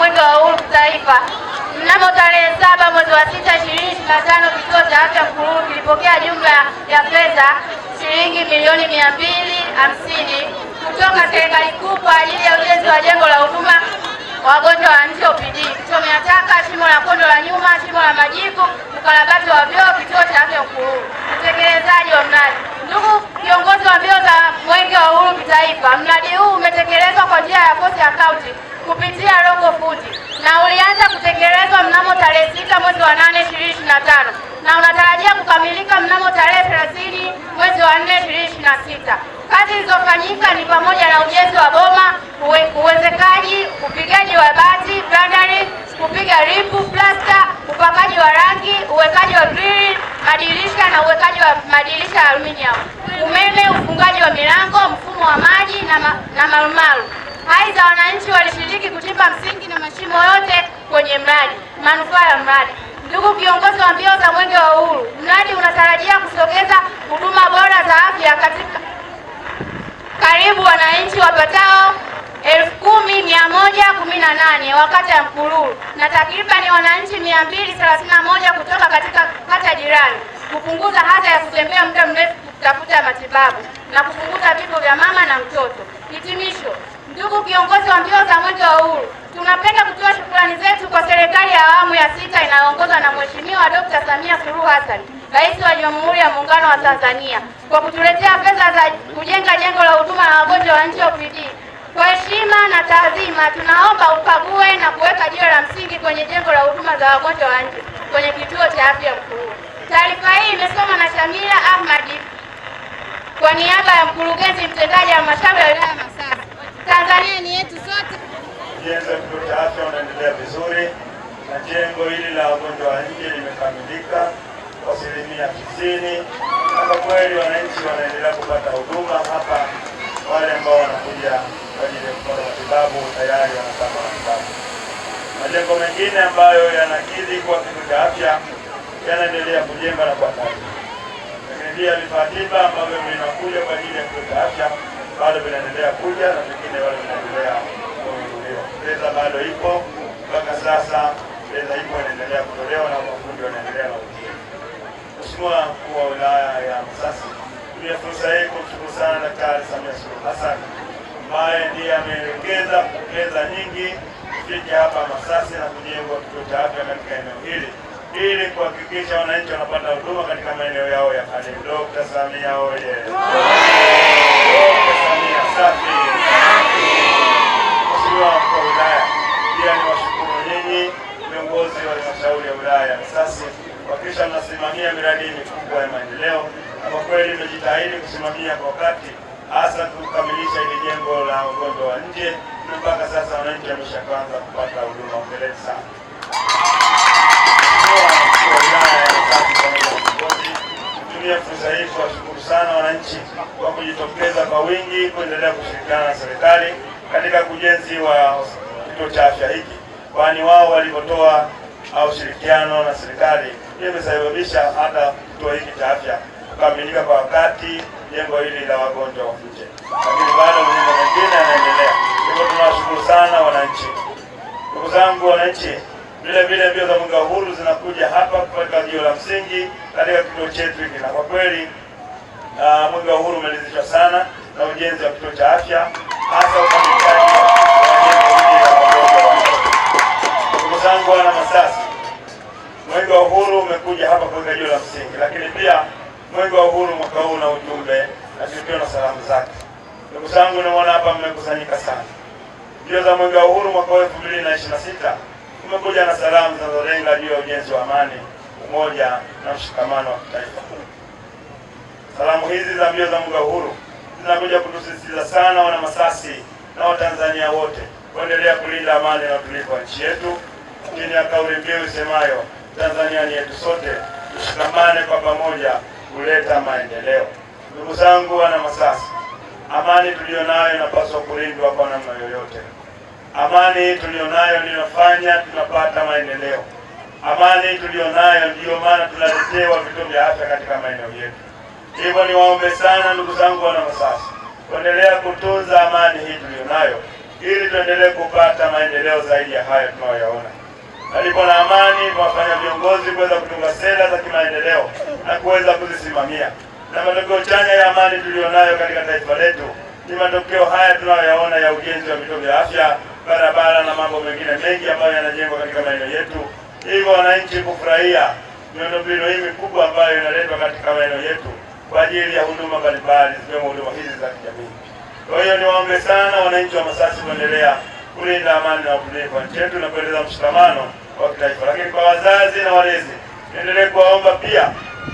Mwenge wa Uhuru Kitaifa, mnamo tarehe 7 mwezi wa 6 2025, kituo cha afya Mkururu kilipokea jumla ya fedha shilingi milioni 250 kutoka serikali kuu kwa ajili ya ujenzi wa jengo la huduma wagonjwa wa nje OPD, kuchomea taka, shimo la kondo la nyuma, shimo la majivu, ukarabati wa vyoo, kituo cha afya Mkururu. Utekelezaji wa mradi. Ndugu kiongozi wa mbio za Mwenge wa Uhuru Kitaifa, mradi huu umetekelezwa kwa njia ya cost account kupitia local fundi na ulianza kutekelezwa mnamo tarehe 6 mwezi wa 8 2025 na unatarajia kukamilika mnamo tarehe 30 mwezi wa 4 2026. Kazi zilizofanyika ni pamoja na ujenzi wa boma, uwezekaji, upigaji wa bati, brandering, kupiga ripu, plasta, upakaji wa rangi, uwekaji wa grili, madirisha na uwekaji wa madirisha ya aluminium, umeme, ufungaji wa milango, mfumo wa maji na marumaru. Aidha, wananchi walishiriki kuchimba msingi na mashimo yote kwenye mradi. Manufaa ya mradi. Ndugu kiongozi wa mbio za Mwenge wa Uhuru, mradi unatarajia kusogeza huduma bora za afya katika karibu wananchi wapatao 10,118 wa kata ya Mkururu na takribani wananchi 231 kutoka katika kata jirani, kupunguza hadha ya kutembea muda mrefu kutafuta matibabu na kupunguza vifo vya mama na mtoto. Hitimisho. Ndugu kiongozi wa mbio za Mwenge wa Uhuru, tunapenda kutoa shukrani zetu kwa serikali ya awamu ya sita inayoongozwa na Mheshimiwa Dr. Samia Suluhu Hassan, Rais wa Jamhuri ya Muungano wa Tanzania, kwa kutuletea fedha za kujenga jengo la huduma ya wagonjwa wa nje OPD. Kwa heshima na taadhima, tunaomba ukague na kuweka jiwe la msingi kwenye jengo la huduma za wagonjwa wa nje kwenye kituo cha afya Mkururu. Taarifa hii imesomwa na Shamila Ahmadi kwa niaba ya mkurugenzi mtendaji wa halmashauri ya wilaya ya Masasi. Tanzania ni yetu sote. Ujenzi wa kituo cha afya unaendelea vizuri na jengo hili la wagonjwa wa nje limekamilika kwa 90%, na kwa kweli wananchi wanaendelea kupata huduma hapa. Wale ambao wanakuja kwa ajili ya kupata matibabu tayari wanapata matibabu. Majengo mengine ambayo yanakidhi kuwa kituo cha afya yanaendelea kujenga na kwa kasi, lakini pia vifaa tiba ambavyo vinakuja kwa ajili ya kituo cha afya bado vinaendelea kuja na vingine bado vinaendelea kununuliwa. Fedha bado ipo mpaka sasa, fedha ipo inaendelea kutolewa na mafundi wanaendelea na ujenzi. Mheshimiwa Mkuu wa Wilaya ya Masasi, tumia fursa hii kumshukuru sana Daktari Samia Suluhu Hassan ambaye ndiye ameelekeza fedha nyingi kufika hapa Masasi na kujengwa kituo cha afya katika eneo hili ili kuhakikisha wananchi wanapata huduma katika maeneo yao ya karibu. Dr. Samia oye! Dr. Samia safi! Mheshimiwa Mkuu wa Wilaya, pia niwashukuru nyinyi viongozi wa halmashauri ya wilaya ya Masasi kuhakikisha mnasimamia miradi mikubwa ya maendeleo, na kwa kweli mmejitahidi kusimamia kwa wakati, hasa kukamilisha hili jengo la wagonjwa wa nje, na mpaka sasa wananchi wameshaanza kupata huduma. Hongereni sana. Mheshimiwa Mkuu wa Wilaya ya Masasi pamoja na viongozi, nitumie fursa hii kuwashukuru sana wananchi kwa kujitokeza kwa wingi kuendelea kushirikiana na serikali katika ujenzi wa kituo cha afya hiki, kwani wao walivyotoa au ushirikiano na serikali hiyo imesababisha hata kituo hiki cha afya kukamilika kwa wakati, jengo hili la wagonjwa wa nje, lakini bado majengo mengine yanaendelea. Hivyo tunawashukuru sana wananchi. Ndugu zangu wananchi, vile vile mbio za Mwenge wa Uhuru zinakuja hapa kuweka jiwe la msingi katika kituo chetu hiki, na kwa kweli Mwenge wa Uhuru umeridhishwa sana na ujenzi wa kituo cha afya, hasa ukamilishaji wa jengo hili la wagonjwa wa nje. Ndugu zangu wana Masasi, Mwenge wa Uhuru umekuja hapa kuweka jiwe la msingi, lakini pia Mwenge wa Uhuru mwaka huu na ujumbe lakini pia na salamu zake. Ndugu zangu, nimeona hapa mmekusanyika sana. Mbio za Mwenge wa Uhuru mwaka 2026 umekuja na salamu zinazolenga juu ya ujenzi wa amani, umoja na mshikamano wa kitaifa. Salamu hizi za mbio za Mwenge wa Uhuru zinakuja kutusisitiza sana wana Masasi na Watanzania wote kuendelea kulinda amani na utulivu wa nchi yetu chini ya kauli mbiu isemayo Tanzania ni yetu sote, tushikamane kwa pamoja kuleta maendeleo. Ndugu zangu wana Masasi, amani tuliyonayo inapaswa kulindwa kwa namna yoyote. Amani tuliyonayo ndiyo inafanya tunapata maendeleo. Amani tuliyonayo ndiyo maana tunaletewa vituo vya afya katika maeneo yetu. Hivyo niwaombe sana ndugu zangu wana Masasi kuendelea kutunza amani hii tuliyonayo ili tuendelee kupata maendeleo zaidi ya haya tunayoyaona. Palipo na amani kuwafanya viongozi kuweza kutunga sera za kimaendeleo na kuweza kuzisimamia, na matokeo chanya ya amani tuliyonayo katika taifa letu ni matokeo haya tunayoyaona ya ujenzi wa vituo vya afya, barabara na mambo mengine mengi ambayo yanajengwa katika maeneo yetu, hivyo wananchi kufurahia miundombinu hii mikubwa ambayo inaletwa katika maeneo yetu kwa ajili ya huduma mbalimbali zikiwemo huduma hizi za kijamii. Kwa hiyo niwaombe sana wananchi wa Masasi kuendelea kulinda amani na utulivu wa nchi yetu na kuendeleza mshikamano wa kitaifa. Lakini kwa wazazi na walezi, niendelee kuwaomba pia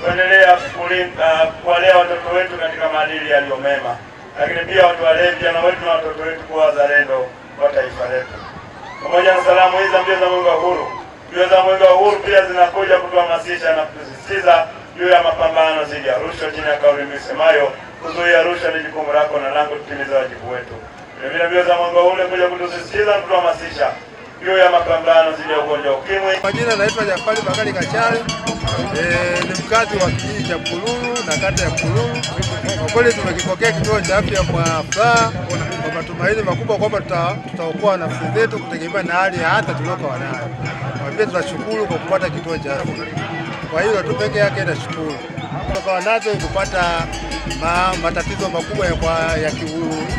kuendelea kuwalea watoto wetu katika maadili yaliyo mema, lakini pia watuwalee vijana wetu na watoto wetu kuwa wazalendo wa taifa letu. Pamoja na salamu hizi za mbio za Mwenge wa Uhuru, mbio za Mwenge wa Uhuru pia zinakuja kutuhamasisha na kutusisitiza juu ya mapambano dhidi ya rushwa chini ya kauli mbiu isemayo kuzuia rushwa ni jukumu lako na langu, tutimize wajibu wetu. Vilevile mbio za Mwenge wa Uhuru kuja kutusisitiza na kutuhamasisha juu ya mapambano dhidi ya ugonjwa wa UKIMWI. Kwa jina naitwa Jafari Bakari Kachari, ni mkazi wa kijiji cha Mkululu na kata ya Mkululu. Kwa kweli tumekipokea kituo cha afya kwa furaha, kwa matumaini makubwa kwamba tutaokoa nafsi zetu kutegemea na hali ya hata tuliokuwa nayo. Kwa vile tunashukuru kwa kupata kituo cha afya. Kwa hiyo tu peke yake nashukuru. Tukawa nazo kupata matatizo makubwa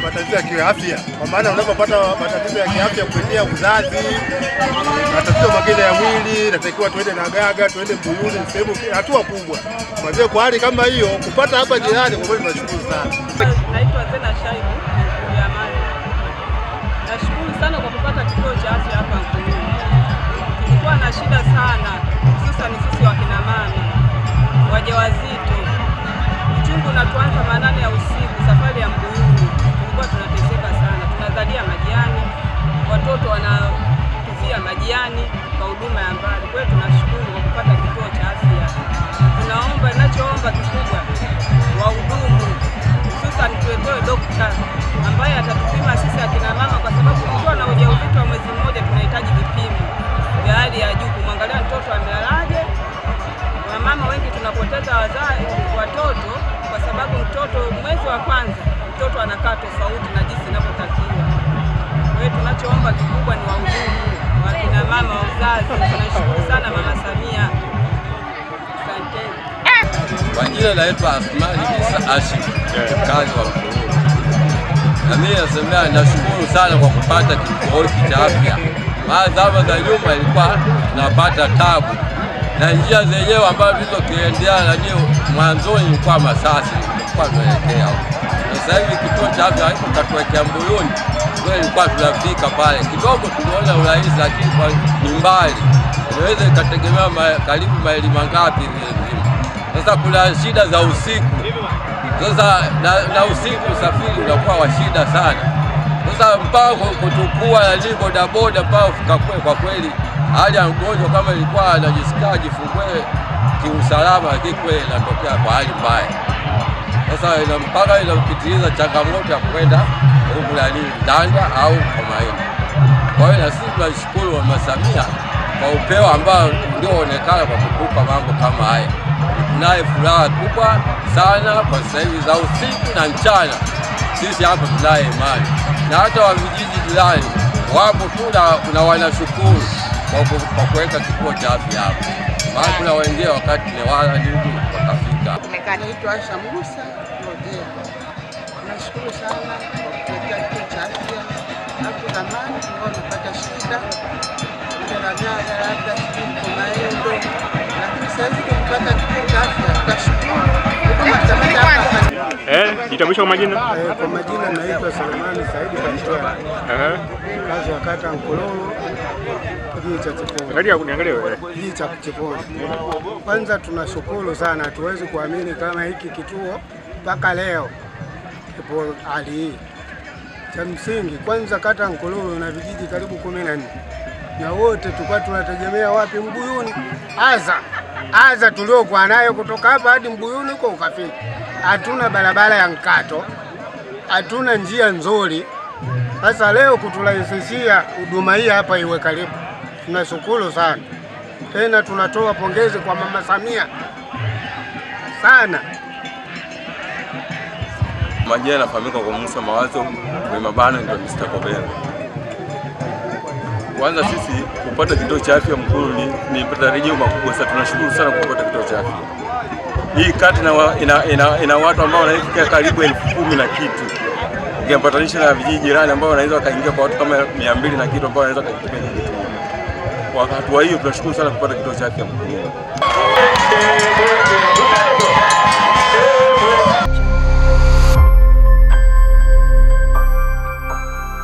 matatizo ya kiafya, kwa maana unapopata matatizo ya kiafya kupitia uzazi, matatizo mengine ya mwili, natakiwa tuende na gaga, tuende Mbuyuni, sehemu hatua kubwa. Kwa hivyo kwa hali kama hiyo kupata hapa jirani, kwa kweli tunashukuru sana. Naitwa Zena Shaibu ya Amani. Nashukuru sana kwa kupata kituo cha afya hapa Nkululu. Tulikuwa na shida sana, hususan sisi wakina mama wajawazito. Uchungu unatuanza manane ya usiku, safari ya Mbuyuni. Tulikuwa tunateseka sana, tunazalia majiani, watoto wanatufia majiani kwa huduma ya mbali. Kwa hiyo tunashukuru kwa kupata kituo cha afya. Tunaomba, ninachoomba kikubwa, wahudumu hususan tuwekewe dokta ambaye atatupima sisi akina mama, kwa sababu ukiwa na ujauzito wa mwezi mmoja tunahitaji vipimo vya hali ya juu kumwangalia mtoto amelalaje. Wamama wengi tunapoteza wazazi watoto kwa sababu mtoto mwezi wa kwanza mtoto anakaa tofauti na jinsi inavyotakiwa. Kwa hiyo tunachoomba kikubwa ni wahudumu wa kina mama wa uzazi. Tunashukuru sana Mama Samia, asante. Kwa jina naitwa Asmani Isa Hashim, mkazi wa Mkululu. Na mimi nasemea nashukuru sana kwa kupata kituo hiki cha afya. Maana zama za nyuma ilikuwa tunapata tabu na njia zenyewe ambazo tulizokiendea nani mwanzoni ilikuwa Masasi, ilikuwa tunaelekea huko. Sasa hivi kituo cha afya haiko katuwekea Mbuyuni, ndio ilikuwa tunafika pale kidogo, tuliona urahisi, lakini ni mbali, inaweza ikategemea karibu maili mangapi vile nzima. Sasa kuna shida za usiku sasa na usiku usafiri unakuwa wa shida sana. Sasa mpaka kuchukua nani bodaboda mpaka kufika kule, kwa kweli hali ya mgonjwa kama ilikuwa anajisikia ajifungue kiusalama, lakini kweli inatokea kwa hali mbaya. Sasa ina mpaka inapitiliza changamoto ya kwenda huku nani Ndanda au Komaini. Kwa hiyo na sisi tunashukuru Mama Samia kwa upeo ambao ndio onekana kwa kutupa mambo kama haya. Tunaye furaha kubwa sana kwa sasa hivi za usiku na mchana, sisi hapa tunaye imani na hata wa vijiji jirani wapo tu na wanashukuru kwa kuweka kituo cha afya hapa, maana kuna wengine wakati Newala nini wakafika. Naitwa Asha Musa Ngojea. Nashukuru sana kwa kutuletea kituo cha afya. Hapo zamani tulikuwa tunapata shida kuenda labda sijui Komaendo, lakini sasa hivi kupata kituo cha afya tutashukuru. Huduma tutapata hapa. Jitambulishe kwa majina. Kwa majina naitwa Selemani Saidi Kanchela, mkazi wa kata Nkololo, kijiji cha Chipoli. Angalia niangalie wewe. Kijiji cha Chipoli. Kwanza tunashukuru sana, hatuwezi kuamini kama hiki kituo mpaka leo kipo hali hii. Cha msingi kwanza, kata Nkololo na vijiji karibu 14 na wote tulikuwa tunategemea wapi? Mbuyuni. Aza tuliokuwa nayo kutoka hapa hadi Mbuyuni huko ukafika. Hatuna barabara ya mkato, hatuna njia nzuri. Sasa leo kuturahisishia huduma hii hapa iwe karibu, tunashukuru sana. Tena tunatoa pongezi kwa Mama Samia sana. Majina yanafahamika kwa Musa Mawazo, kwa mabano ndio Mr. Kobelo. Kwanza sisi kupata kituo cha afya Mkululu ni matarajio makubwa sana. Tunashukuru sana kupata kituo cha afya. Hii kata ina watu ambao wanafikia karibu 10,000 na kitu, ukiambatanisha na vijiji jirani ambao wanaweza wakaingia kwa watu kama 200 na kitu ambao wanaweza wakakitumia hiki kituo. Kwa hatua hiyo tunashukuru sana kupata kituo cha afya Mkululu.